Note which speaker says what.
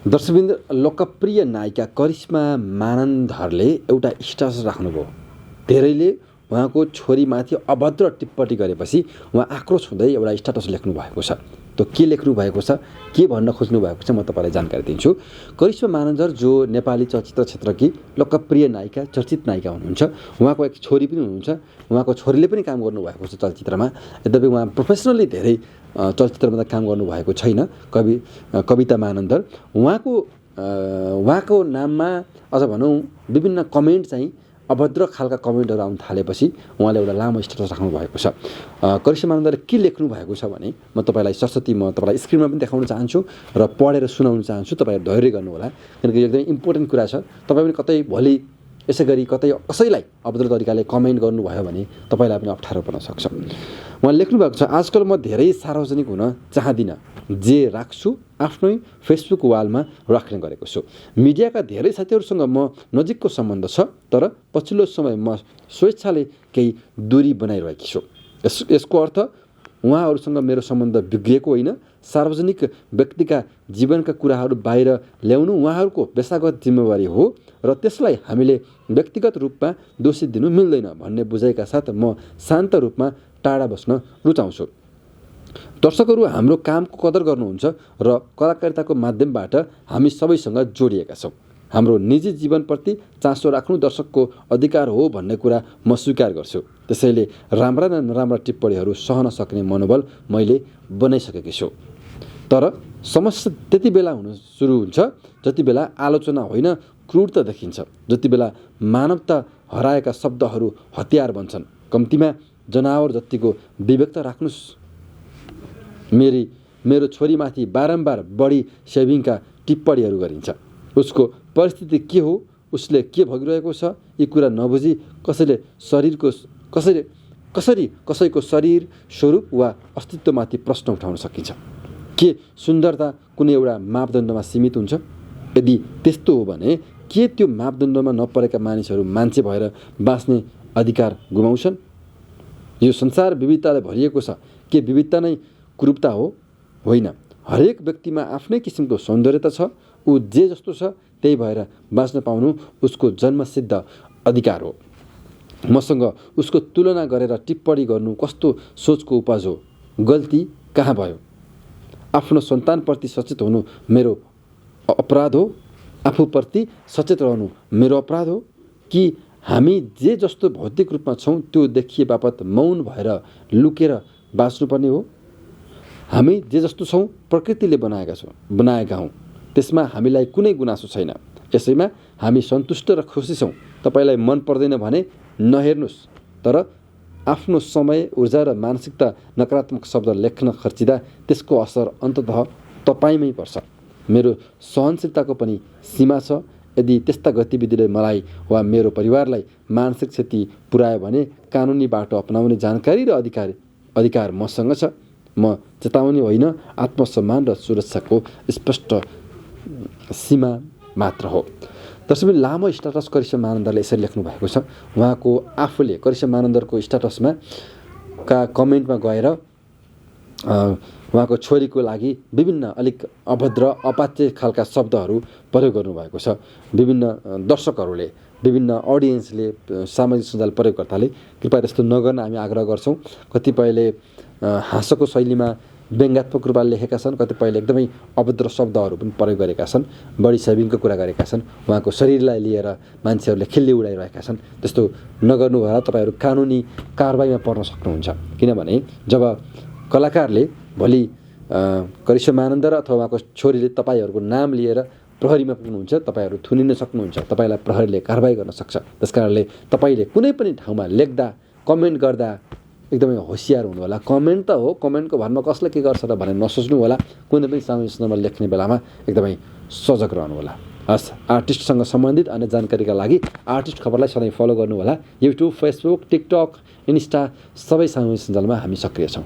Speaker 1: दर्शकवृन्द, लोकप्रिय नायिका करिश्मा मानन्दरले एउटा स्ट्याटस राख्नुभयो। धेरैले उहाँको छोरीमाथि अभद्र टिप्पणी गरेपछि उहाँ आक्रोश हुँदै एउटा स्ट्याटस लेख्नु भएको छ। त्यो के लेख्नु भएको छ, के भन्न खोज्नु भएको छ, म तपाईँलाई जानकारी दिन्छु। करिश्मा मानन्दर जो नेपाली चलचित्र क्षेत्रकी लोकप्रिय नायिका, चर्चित नायिका हुनुहुन्छ। उहाँको एक छोरी पनि हुनुहुन्छ। उहाँको छोरीले पनि काम गर्नुभएको छ चलचित्रमा। यद्यपि उहाँ प्रोफेसनली धेरै चलचित्रमा त काम गर्नुभएको छैन। कविता मानन्दर उहाँको नाममा अझ भनौँ विभिन्न कमेन्ट चाहिँ अभद्र खालका कमेन्टहरू आउन थालेपछि उहाँले एउटा लामो स्ट्याटस राख्नु भएको छ। करिश्मा मानन्दरले के लेख्नु भएको छ भने म तपाईँलाई सरस्वती तपाईँलाई स्क्रिनमा पनि देखाउन चाहन्छु र पढेर सुनाउन चाहन्छु। तपाईँहरू धैर्य गर्नु होला, किनकि एकदमै इम्पोर्टेन्ट कुरा छ। तपाईँ पनि कतै भोलि यसै गरी कतै कसैलाई अभद्र तरिकाले कमेन्ट गर्नुभयो भने तपाईँलाई पनि अप्ठ्यारो पर्न सक्छ। उहाँले लेख्नु भएको छ, आजकल म धेरै सार्वजनिक हुन चाहदिनँ। जे राख्छु आफ्नै फेसबुक वालमा राख्ने गरेको छु। मिडियाका धेरै साथीहरूसँग म नजिकको सम्बन्ध छ, तर पछिल्लो समय म स्वेच्छाले केही दूरी बनाइरहेकी छु। यसको अर्थ उहाँहरूसँग मेरो सम्बन्ध बिग्रिएको होइन। सार्वजनिक व्यक्तिका जीवनका कुराहरू बाहिर ल्याउनु उहाँहरूको पेसागत जिम्मेवारी हो र त्यसलाई हामीले व्यक्तिगत रूपमा दोषी दिनु मिल्दैन भन्ने बुझाइका साथ म शान्त रूपमा टाढा बस्न रुचाउँछु। दर्शकहरू हाम्रो कामको कदर गर्नुहुन्छ र कलाकारिताको माध्यमबाट हामी सबैसँग जोडिएका छौँ। हाम्रो निजी जीवनप्रति चासो राख्नु दर्शकको अधिकार हो भन्ने कुरा म स्वीकार गर्छु। त्यसैले राम्रा र नराम्रा टिप्पणीहरू सहन सक्ने मनोबल मैले बनाइसकेकी छु। तर समस्या त्यति बेला हुन सुरु हुन्छ जति बेला आलोचना होइन क्रूरता देखिन्छ, जति बेला मानवता हराएका शब्दहरू हतियार बन्छन्। कम्तीमा जनावर जतिको विवेक त राख्नुस्। मेरो छोरीमाथि बारम्बार बडी सेभिङका टिप्पणीहरू गरिन्छ। उसको परिस्थिति के हो, उसले के भोगिरहेको छ, यी कुरा नबुझी कसरी कसैको शरीर, स्वरूप वा अस्तित्वमाथि प्रश्न उठाउन सकिन्छ? के सुन्दरता कुनै एउटा मापदण्डमा सीमित हुन्छ? यदि त्यस्तो हो भने के त्यो मापदण्डमा नपरेका मानिसहरू मान्छे भएर बाँच्ने अधिकार गुमाउँछन्? यो संसार विविधताले भरिएको छ। के विविधता नै कुरूपता हो? होइन। हरेक व्यक्तिमा आफ्नै किसिमको सौन्दर्यता छ। ऊ जे जस्तो छ त्यही भएर बाँच्न पाउनु उसको जन्मसिद्ध अधिकार हो। मसँग उसको तुलना गरेर टिप्पणी गर्नु कस्तो सोचको उपज हो? गल्ती कहाँ भयो? आफ्नो सन्तानप्रति सचेत हुनु मेरो अपराध हो? आफूप्रति सचेत रहनु मेरो अपराध हो? कि हामी जे जस्तो भौतिक रूपमा छौँ त्यो देखिए बापत मौन भएर लुकेर बाँच्नुपर्ने हो? हामी जे जस्तो छौँ प्रकृतिले बनाएका हौँ। त्यसमा हामीलाई कुनै गुनासो छैन। यसैमा हामी सन्तुष्ट र खुसी छौँ। तपाईँलाई मन पर्दैन भने नहेर्नुहोस्, तर आफ्नो समय, ऊर्जा र मानसिकता नकारात्मक शब्द लेख्न खर्चिँदा त्यसको असर अन्ततः तपाईँमै पर्छ। मेरो सहनशीलताको पनि सीमा छ। यदि त्यस्ता गतिविधिले मलाई वा मेरो परिवारलाई मानसिक क्षति पुर्यायो भने कानुनी बाटो अपनाउने जानकारी र अधिकार मसँग छ। म चेतावनी होइन, आत्मसम्मान र सुरक्षाको स्पष्ट सीमा मात्र हो। त्यसैले लामो स्ट्याटस करिश्मा मानन्दरले यसरी लेख्नु भएको छ। उहाँको आफूले करिश्मा मानन्दरको स्ट्याटसमा कमेन्टमा गएर उहाँको छोरीको लागि विभिन्न अलिक अभद्र अपाच्य खालका शब्दहरू प्रयोग गर्नुभएको छ। विभिन्न दर्शकहरूले, विभिन्न अडियन्सले, सामाजिक सञ्जाल प्रयोगकर्ताले कृपया त्यस्तो नगर्न हामी आग्रह गर्छौँ। कतिपयले हाँसोको शैलीमा व्यङ्ग्यात्मक रूपमा लेखेका छन्, कतिपयले एकदमै अभद्र शब्दहरू पनि प्रयोग गरेका छन्, बडी सेभिङको कुरा गरेका छन्, उहाँको शरीरलाई लिएर मान्छेहरूले खिल्ली उडाइरहेका छन्। त्यस्तो नगर्नु भएर तपाईँहरू कानुनी कारबाहीमा पर्न सक्नुहुन्छ। किनभने जब कलाकारले भोलि करिश्मा मानन्दर अथवा उहाँको छोरीले तपाईँहरूको नाम लिएर प्रहरीमा पुग्नुहुन्छ, तपाईँहरू थुनिन सक्नुहुन्छ। तपाईँलाई प्रहरीले कारबाही गर्न सक्छ। त्यसकारणले तपाईँले कुनै पनि ठाउँमा लेख्दा, कमेन्ट गर्दा एकदमै होसियार हुनु होला। कमेन्ट त हो, कमेन्टको भरमा कसले के गर्छ र भनेर नसोच्नु होला। कुनै पनि सामाजिक सञ्जालमा लेख्ने बेलामा एकदमै सजग रहनु होला। हस्, आर्टिस्टसँग सम्बन्धित अन्य जानकारीका लागि आर्टिस्ट खबरलाई सधैँ फलो गर्नु होला। युट्युब, फेसबुक, टिकटक, इन्स्टा सबै सामाजिक सञ्जालमा हामी सक्रिय छौँ।